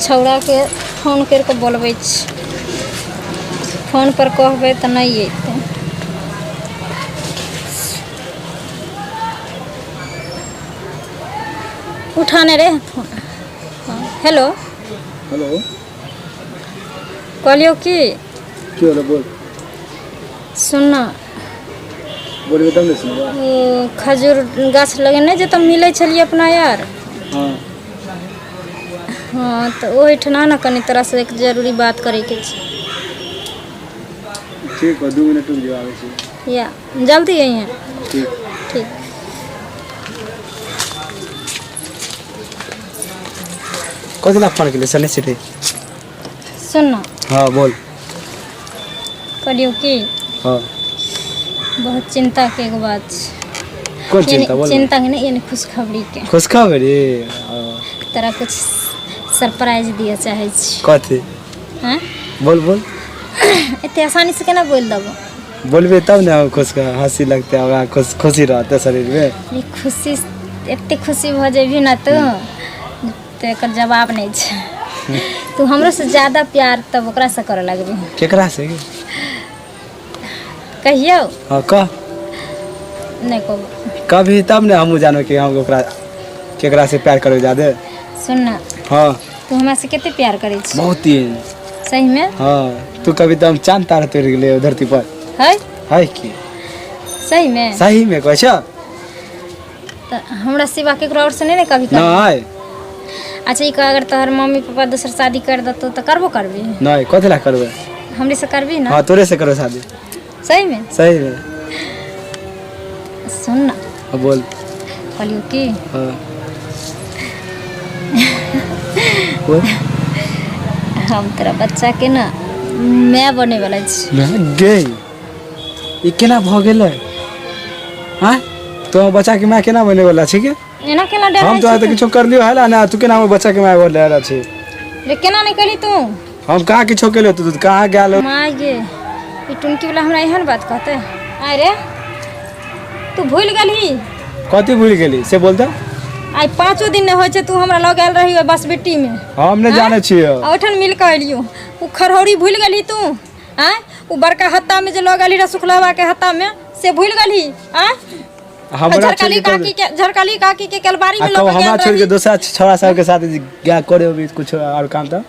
छौड़ाके phone करि कऽ बोलबै छी। फोनपर कहबै तऽ नहि अयतै। उठा नहि रे फोन। हँ, हेलो। हेलो। कहलियौ की। की होलो बोल। सुन ना। बोलबे तब ने सुनबो। ओ खजूर गाछ लगेने जे तऽ मिलै छलियै अपना यार। हाँ। हँ तऽ ओहिठिना ने कनि तोरासँ एक जरूरी बात करैके छै। ठीक हो, 2 मिनट रुक जाओ, आबै छी। या जल्दी अइहें। ठीक। ठीक। कथी ला फोन केली सने सिटी? सुन ना। हाँ, बोल। कहलियौ की। हाँ। बहुत चिंता के एगो बात छै। कोन चिंता, बोल। चिंता के नहीं, यानी खुशखबरी के। खुशखबरी, हाँ। तोरा कुछ सरप्राइज दिअ चाहै छी। कथी? हैं? बोल बोल। एते आसानी से केना बोल देबो? बोलबे तब ने हम खुश, हंसी लगते, हमरा खुश खुशी रहते शरीर में। ई खुशी, एते खुशी भऽ जेबही ना तू तऽ एकर जवाब नहि छै। तू हमरो से ज्यादा प्यार तब ओकरा से करऽ लगबी। केकरा से? कहियौ? हाँ, कह। नहि कहबो। कभी तब ने हमहूँ जानब कि हम ओकरा केकरा से प्यार करब ज्यादे। सुन ना। हाँ। तू हमरा से कते प्यार करै छी? बहुत ही। सही में? हाँ, तू कभी तो हम चांद तारा तोड़ गेले धरती पर। है? है की। सही में? सही में कहै छ। तऽ हमरा सिवा केकरो और से नहि ने कभी करबी? नहीं। अच्छा, ई कह, अगर तोहर मम्मी पापा दोसर शादी कर देतौ तऽ करबो करबी? नहीं, कथी ला करबै? हमरे से करबी ना? हाँ, तोरे से करबै शादी। सही में? सही में। सुन ना। हाँ, बोल। कहलियौ की। हाँ, बोल। हम तोरा बच्चा के ना माय बने वाला छी। गे, ई केना भऽ गेलै? आँय, तो बच्चा के माय केना बने वाला छै के? एना केना डराइ हम तो छी? तऽ किछो कर लियो है ना, तू केना हमर बच्चा के माय बने वाला छै? रे, केना नहि केली तू? हम कहाँ किछो केलियो? तू कहाँ गेल? माय गे, ई टुनकी वाला हमरा एहन बात कहते? आय रे, तू भूल गेलही? कथी भूल गेली से बोल तऽ। आइ 5 दिन नहि होइ छै, तू हमरा लग आयल रही ओहि बसबिट्टी मे। हम नहि जानै छियै। आ ओहिठाम मिल कऽ एलियो, ओ खरहौरी भूल गेलही तू? आँय, ओ बड़का हत्ता में जे लऽ गेलही रह, सुखलहवा के हत्ता में, से भूल गेलही? आँय? हमरा छोड़ झरकली के काकी के, झरकली काकी के केलबारी आ में लऽ कब के हमरा गेल छोड़ के रही। दोसरा छोरा सबके साथ गया करे होबी कुछ और काम तऽ?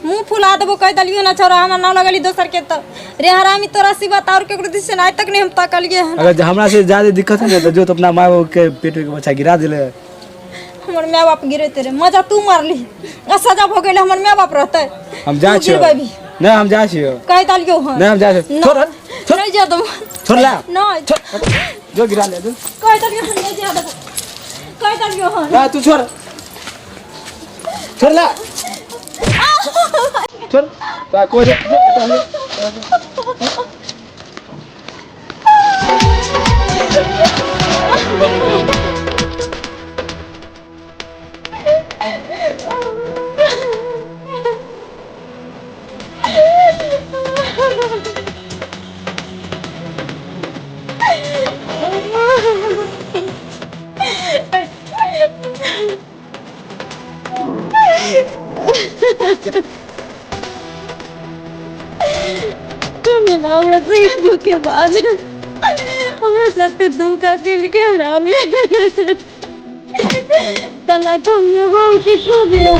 मुँह फुला देबो, कहि देलियो ना। छोरा हमरा ना लगली दोसर के तऽ रे हरामी, तोरा सिवा तऽ और केकरो दिस से आइ तक नहीं हम तकलिए हन। अगर जे हमरा से ज्यादा दिक्कत है ने तऽ जो तो अपना माय बाप के पेट के बच्चा गिरा दिले। हमर माय बाप गिरेते रे, मजा तू मारली आ सजा भऽ गेलै, हमर माय बाप रहतै? हम जाइ तू छियो। गिरबेबी। नहि, हम जाइ छियो। कहि देलियो हन। नहि, हम जाइ छियो। छोड़ छोड़। नहि जा देबो। छोड़ ला। नहि। जो गिरा ले जो। कहि देलियो हन, नहि जा देबो, कहि देलियो हन। ना, तू छोड़, छोड़ ला, छोड़ तो कोई। हमरा से धोखेबाज, हमरा साथे धोखा केलकै हरामी। तला तुमने बहुत ही खो दिया।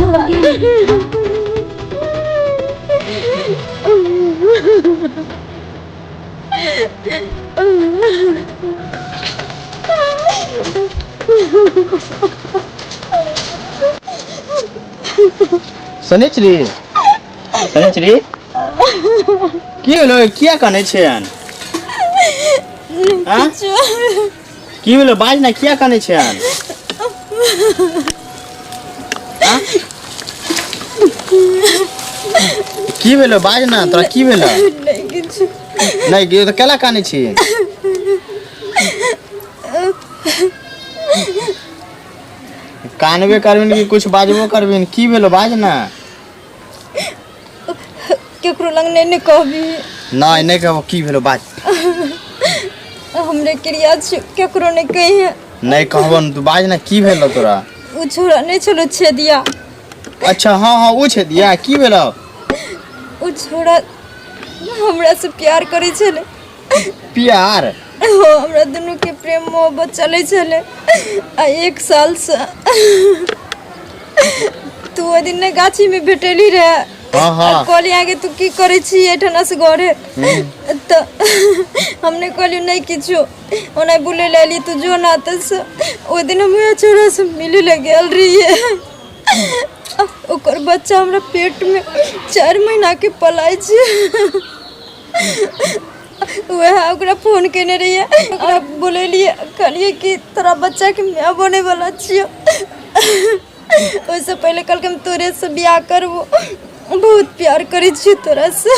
शनिचरी, शनिचरी, की भेलो? किया कनै छियन? आँ? की भेलो, बाज ना, किया कनै छियन? आँ? की भेलो, बाज ना, तोरा की भेलो? नहि किछु। नहि गे, तऽ केला कानै छी? कानबे करबिन कि कुछ बाजबो करबिन? की भेलो, बाज ना। केकरो लग नहि ने कहबी। नहि, नहि कहबो, की भेलो, बाज। हमरे क्रिया छै, केकरो नहि कहिए। नहि कहबो न, तू बाज ना, की भेलो तोरा? ओ छोरा नहि छलो छेदिया? अच्छा हाँ हाँ ओ छेदिया की भेलौ? ओ छोड़ा हमरा से प्यार करै छलै। प्यार? हो, हमरा दुनू के प्रेम मोहब्बत चलै छलै आ 1 साल से तू ओहि दिन ने गाछी में भेटली रहे। हाँ हाँ। कहली आगे तू की करै छी एहिठना से घरे, तऽ हमने कहली नहीं किछो, ओना बुलै लए एली तू जो ना। तऽ से ओहि दिन हम उएह छोड़ा से मिले लए गेल रहियै। ओकर बच्चा हमरा पेट में 4 महीना के पलाय छै। वएह ओकरा फोन केने रहियै, ओकरा बोलेलियै, कहलियै कि तोरा बच्चाके माय बने वाला छियौ। ओहिसँ पहिले कहलकै हम तोरेसँ बियाह करबो, बहुत प्यार करै छियौ तोरासँ।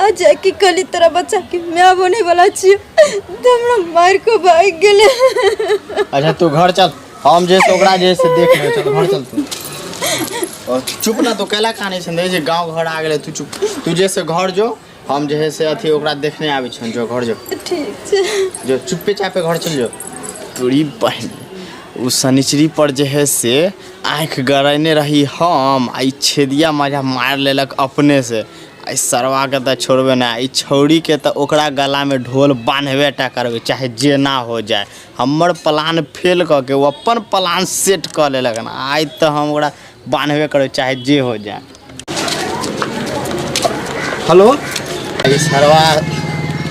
आ जाके कहली तोरा बच्चाके माय बने वाला छियौ, तऽ हमरा मारि कऽ भागि गेलै। अच्छा तू घर चल, हम जे से ओकरा जे से देख लेबै। चल घर चल तू। और चुप ना तू, कैला कानै छन जे गांव घर आ गेलै। तू चुप, तू जे से घर जो, हम जे है से अथी ओकरा देखने आबै छन। जो घर जो। ठीक छै। जो चुप्पे चापे घर चल जो। तोरी बहिन उ शनिचरी पर जे है से आँखि गड़ेने रही हम, आ ई छेदिया मजा मारि लेलक अपने से। आ ई सरवाके तऽ छोड़बे नहि, ई छौड़ीके तऽ ओकरा गलामे ढोल बान्हबे टा करबै, चाहे जेना हो जाए। हमर प्लान फेल कऽ के ओ अपन प्लान सेट कऽ लेलक हन। आइ तऽ हम ओकरा बान्हबे करबै, चाहे जे हो जाए। हेलो। ई सरवा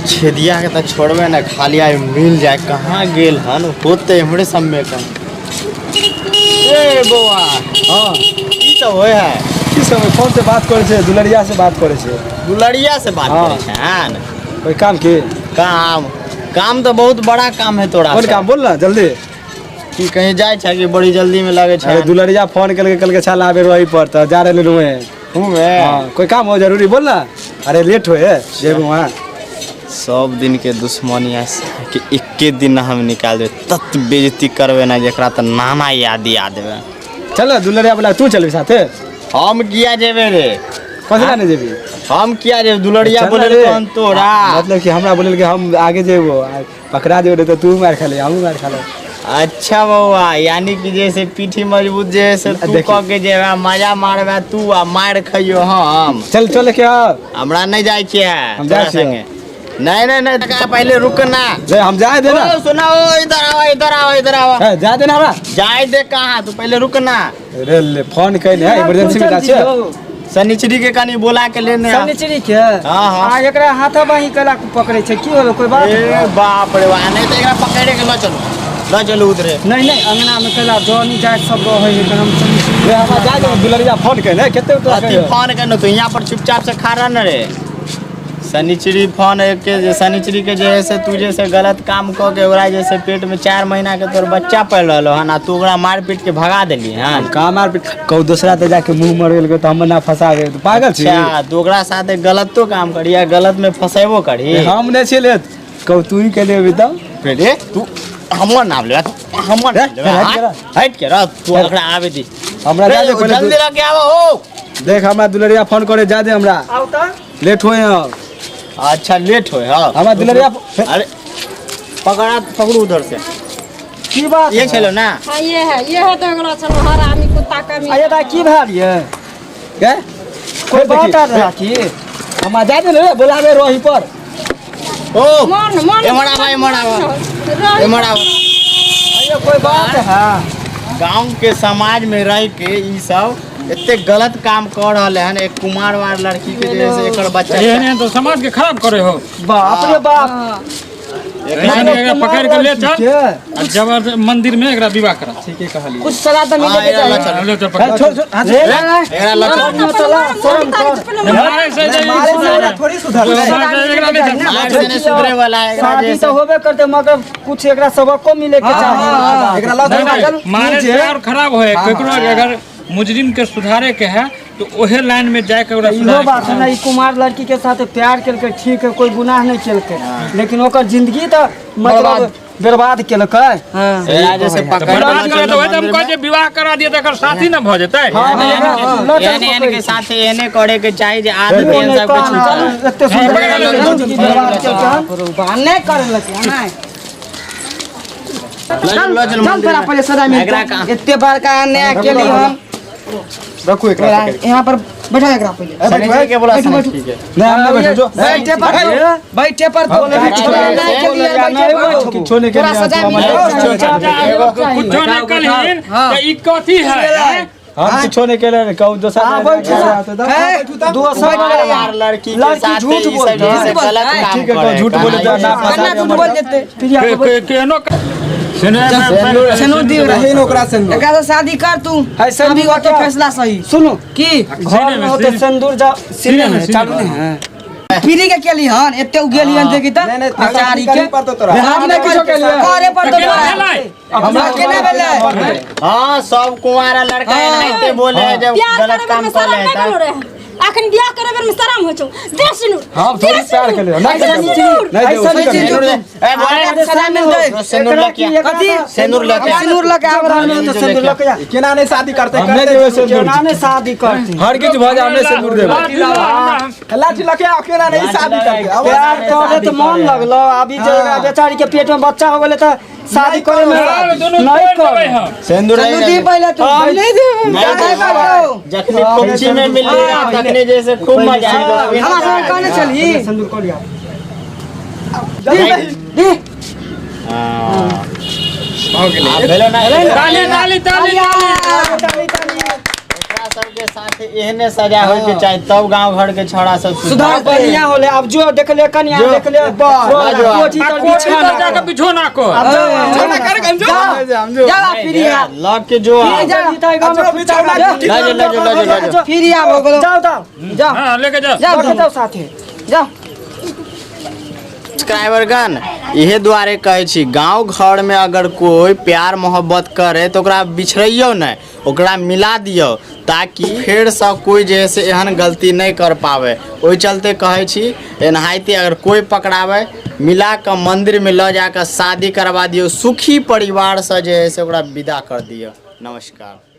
छेदिया के तऽ छोड़बे ने, खाली आइ मिल जाए। कहाँ गेल हन? होते हमरे सब में कहीं। ए बौआ। हाँ। की सब होय है? की सब फोन से बात करै छै, दुलरिया से बात करै छै। दुलरिया से बात हाँ। करै छै? कोई काम के? काम काम तो बहुत बड़ा काम है तोरा कोन से। काम बोल ना जल्दी। की कहीं जाए छै कि बड़ी जल्दी में लगे छै? अरे दुलरिया फोन करके कल के छाल आबे रही पर तऽ जा रहले रुए। हूँ। हाँ, कोई काम हो जरूरी बोल ना। अरे लेट होए जेबू वहाँ। सब दिन के दुश्मनी के एके दिन हम निकाल देबै, तत बेइज्जती करबै ना जेकरा तऽ नाना याद दिया देबै। चल दुलरिया बोला, तू चलबी साथे? हम किया जेबे रे? कथी ला नहीं जेबी? हम किया जेबे? दुलरिया चल ना बोले रे। कौन तोरा? मतलब कि हमरा बोले कि हम आगे जेबो, आ पकड़ा जेबो रे तऽ तू मार खा ले, हमहूँ मार खा ले। अच्छा बौआ, यानी कि जैसे पीठी मजबूत जे से तू देखी। कह के जेबे मजा मारबे तू आ मार खइयो हम। चल चल के आ। हमरा नहीं जाए के है हम जाए तोरा छियै। संगे। नहीं नहीं नहीं, तका पहले रुक ना। रे हम जाए दे ना। ओ सुना, ओ इधर आओ इधर आओ इधर आओ। ए, जाए दे ना हमरा। जाए दे कहाँ, तू पहले रुक ना। रे ले फोन कइने है, इमरजेंसी में जा छियै। शनिचरी के कनी बोला के लेने आ। शनिचरी के? हाँ, हाँ। आ एकरा हाथा बाही केला पकड़े छै, की होलो कोई बात? ए बाप रे बा, नहीं तो एकरा पकड़े के ल चलू, ल चलू उधरे। नहीं नहीं, अंगना में केला जनी जात सब रहै है, हम शनिचरी रे हमरा जाए दे, दुलरिया फोन कइने कते तोरा अथी कहियो? फोन करनो तू यहाँ पर चुपचाप से खड़ा न रे। शनिचरी फोन के जे शनिचरी के जे है से तू जैसे गलत काम क के ओकरा जैसे पेट में 4 महीना के तोर बच्चा पल रहलो हन, आ तू ओकरा मार पीट के भगा देली हन। कहाँ मार पीट? कहू दूसरा ते जाके मुंह मर गेल तऽ हम ना फंसा गेल, तू पागल छी? अच्छा तू ओकरा साथे गलतो काम करी आ गलत में फंसेबो करी? हम नहीं छियै लेत, कहू तू ही केने अभी तब। रे तू हमर नाम लेबे, तू हमर नाम लेबे, हट के रह। हट के रह तू, ओकरा आबे दी। हमरा जा दे पहिले जल्दी लग के आबो हो। देख हमरा दुलरिया फोन करे, जा दे हमरा। आउ तऽ। लेट होए हैं। अच्छा लेट होए हां। हमरा दुलरिया अरे पकड़ा पकड़ू उधर से। की बात ये छलो ना? हाँ ये है, ये है तो एकरा छलो हरामी कुत्ता कमी। अरे दा की भेल ये? के कोई बात आ रहा की? हमरा जा दे रे, बोलाबे रही पर। ओ मन मन एमहर आवा, एमहर आवा। एमहर आवा। अरे कोई बात है? गांव के समाज में रह के ई सब एते गलत काम कर रहले हन। एक कुमार वार लड़की के जे से एकर बच्चा एहन तो समाज के खराब करे हो। बाप रे बाप। एकरा पकड़ के ले चल आ जबरदस्त मंदिर में एकरा विवाह करा। ठीके कहलिए। कुछ सलाह तो मिले के एकरा ल चाही। चल। ले चल पकड़। छोड़ छोड़, हाथ एकरा ल चल। चला शर्म कर। मारे से जे मारे से थोड़ी सुधरलै। एकरा ले चल। मार से नहीं सुधरे वाला है एकरा शादी जे तो से होबे करते मगर कुछ एकरा सबको मिले के चाही। एकरा ल नहीं, चल। नहीं, मारे से और खराब होए। केकरो अगर मुजरिम के सुधारे के है तो ओहे लाइन में जाके ओकरा इहो सुधारे बात है ना, ई कुमार लड़की के साथ प्यार केलकै ठीक है, कोई गुनाह नहीं केलकै, लेकिन ओकर जिंदगी तो मतलब बर्बाद केलकै। एकरा जे से पकड़ के बर्बाद ल करे चलो तो वही तो हम मंदिर कहै में। जे विवाह करा दिए तऽ एकर साथी न भऽ जेतै। एहन एहन के साथ एहने करे के चाही जे आदत एहन सबके छूटल। एते सुंदर जिंदगी बर्बाद केलकै। नहीं करे लगे नहीं। ल चल, ल चल चल मंदिर तोरा में। पहिले सजा एकरा मिलतौ। कहाँ? एते बड़का अन्याय केली हम। रखू एकरा पकड़ि के। यहाँ पर बैठा एकरा पहिले। ए, बैठू, सनिचरी के बोला बैठू, बैठू। सनिचरी के। नहीं, हम नहीं बैठू, जो। बैठे पर बैठे पर तो किछो नहीं तोरा केलियै, सजा तू मिलल। हमर- कुछो नहीं कलहीन तऽ ई कथी है हैं? हम किछो नहीं केलियै, कहू दोसर हाँ, बैठू। दोसर यार लड़की के लड़की साथे झूठ ई सब बोलते जे है से है। गलत काम ठीक है, करे है। झूठ बोले तो ना फंसा कन्ना झूठ बोल देते। केहनो सिनूर दी रहीन ओकरा सिन्दूर। एकरा से शादी कर तू है, सिन्दूर अभी होते क्या? फैसला सही सुनो की घर में होते सिंदूर जा सिने में चालू नहीं है पीरी के केली हन एते उ गेली हन देखी त नहीं, नहीं, बेचारी के करे पड़तो तोरा। हम नहीं किछो केलियै। करे पड़तो केना तोरा। भेलै? हमरा केना भेलै? हाँ सब कुंवारा लड़का एनाहिते बोले है जब बियाह गलत करे काम बेर में कर शरम ले नहीं है बोलो रे। अखन बियाह करे बेर में शरम होइ छौ। दे सिनूर। हम थोड़ी दे प्यार सिनूर। केलियै। नहीं दे सिनूर। नहीं देबो, ऐसा नहीं नहीं देबो। सिन्दूर ले ए बोले सजा मिलतै। सिन्दूर लके आ। कथी? सिन्दूर लके आ। सिनूर लके आब रहल घर में होते सिंदूर लके जा। केना नहीं शादी करते हम नहीं देबै सिन्दूर। केना नहीं शादी करते हर किछु भऽ जाए हम नहीं सिन्दूर देबै। लाठी लके आ केना नहीं शादी करते प्यार करे तो मन लगलो अभी जे बेचारी के पेट में बच्चा हो गेलै तऽ शादी करे में दुनू नहीं तोड़ि देबै कर हम। सिन्दूर सिनूर दी पहिले तू। हम नहीं देबै। नहीं देबै। जखनी खुशी में मिलली रहे तखनी जैसे खूब मजा आयल। हमरा सब कहने छली सिंदूर कऽ लिया। दी। हाँ। आब भेलो ना ताली ताली ताली ताली। एकरा सबके साथे एहने सजा होय के चाही तब गांव घर के छोड़ा सब सुधार बढ़िया होले अब जो देखले कनिया देखले कोठी आ तर कोठी बिछा तर जाके बिछो ना कर। अब जाओ जा फिरी आ। लग के जो आ। जा। लऽ जो, लऽ जो, लऽ जो, लऽ जो। फिरी आ भऽ गेलौ। जाओ जाओ जा हाँ लेके जाओ। जा लके जाओ साथे। जा। सब्सक्राइबर गण इहे दुआरे कहै छी गांव घर में अगर कोई प्यार मोहब्बत करे तो ओकरा बिछड़ैयो नहीं, ओकरा मिला दियौ ताकि फेरसँ कोई जे है से एहन गलती नहीं कर पावे। ओहि चलते कहै छी एनाहिते अगर कोई पकड़ावे मिला कऽ मंदिर में लऽ जाकऽ शादी करवा दियौ, सुखी परिवारसँ जे है से ओकरा विदा कर दियौ। नमस्कार।